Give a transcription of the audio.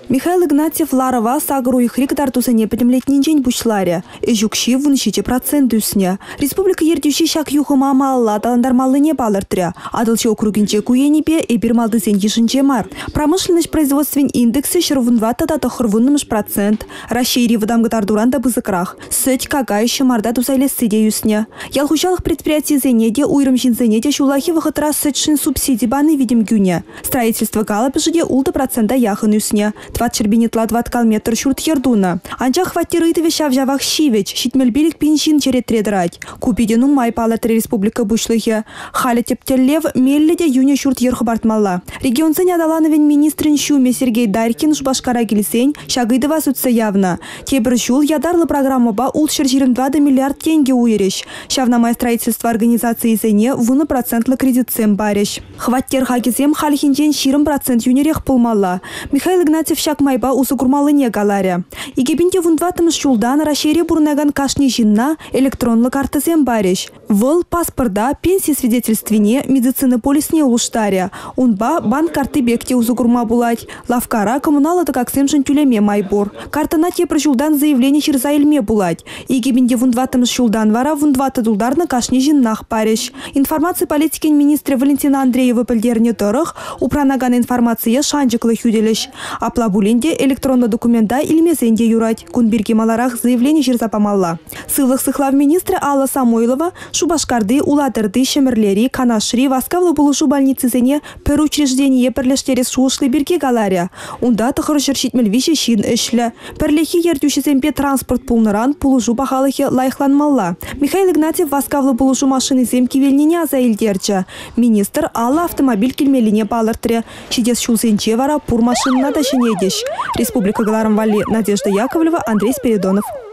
Михаил Игнатьев ларӑва сакӑр уйӑхри кӑтартусене пӗтӗмлетнинчен пуҫларӗ. Ӗҫ укҫи 17% ӳснӗ. Республика ертӳҫи ҫак юхӑма малалла аталантармаллине палӑртрӗ. Атӑлҫи округӗнче ку енӗпе эпир малтисен йышӗнче мар. Промышленноҫ производствин индексӗ 114 тата 90-мӗш процент. Раҫҫейри вӑтам кӑтартуран та пысӑкрах. Сӗт, какай, ҫӑмарта туса илесси те ӳснӗ. Ял хуҫалӑх предприятийӗсене те, уйрӑм ҫынсене те ҫуллахи вӑхӑтра сӗтшӗн субсиди пани витӗм кӳнӗ. Строительство калӑпӑшӗ те 6% яхӑн ӳснӗ. 400 000 ытла тӑваткал метр ҫурт-йӗр тунӑ. Анчах хваттер ыйтӑвӗ ҫав-ҫавах ҫивӗч, 75 пин ҫын черетре тӑрать. Ку питӗ нумай, палӑртрӗ республика Пуҫлӑхӗ. Халӗ тӗп тӗллев – меллӗ те йӳнӗ ҫурт-йӗр хӑпартмалла. Регионсен аталанӑвӗн министрӗн ҫумӗ Сергей Дарькин Шупашкара килсен ҫак ыйтӑва сӳтсе явнӑ. Тепӗр ҫул ятарлӑ программӑпа 624 миллиард тенкӗ уйӑрӗҫ. Ҫавна май строительство организацийӗсене 10 процентлӑ кредитсем парӗҫ. Хваттер хакӗсем хальхинчен 20% йӳнӗрех пулмалла. Михаил Игнатьев ҫак майпа усӑ курмаллине каларӗ. 2014 ҫултан Раҫҫейре пурӑнакан кашни ҫынна электронлӑ карттӑсем парӗҫ. Вӑл паспорта, пенси свидетельствине, медицина полисне улӑштарӗ. Унпа банк картти пек те усӑ курма пулать. Лавккара коммуналлӑ тӑкаксемшӗн тӳлеме май пур. Карттӑна тепӗр ҫултан заявлени ҫырса илме пулать. 2014 ҫултан вара 14 тултарнӑ кашни ҫыннах парӗҫ. Информаци политикин министрӗ Валентина Андреева пӗлтернӗ тӑрӑх, упранакан информацие шанчӑклӑ хӳтӗлӗҫ. Апла пулин те электронлӑ документа илмесен те юрать. Кун пирки маларах заявлени ҫырса памалла. Сывлӑх сыхлав министрӗ Алла Самойлова Шупашкарти, Улатӑрти, Ҫӗмӗрлери, Канашри васкавлӑ пулӑшу больницисене пӗр учреждение пӗрлештерес шухӑшли пирки каларӗ. Унта 973 ҫын ӗҫлӗ. Пӗрлехи ертӳҫӗсемпе транспорт пулнӑран пулӑшу пахалӑхӗ лайӑхланмалла. Михаил Игнатьев васкавлӑ пулӑшу машинисем кивелнине аса илтерчӗ. Министр алла автомобиль килмеллине палӑртрӗ. Ҫитес ҫулсенче вара пур машинӑна та ҫӗнетӗҫ. Республика кӑларӑм валли Надежда Яковлева, Андрей Спиридонов.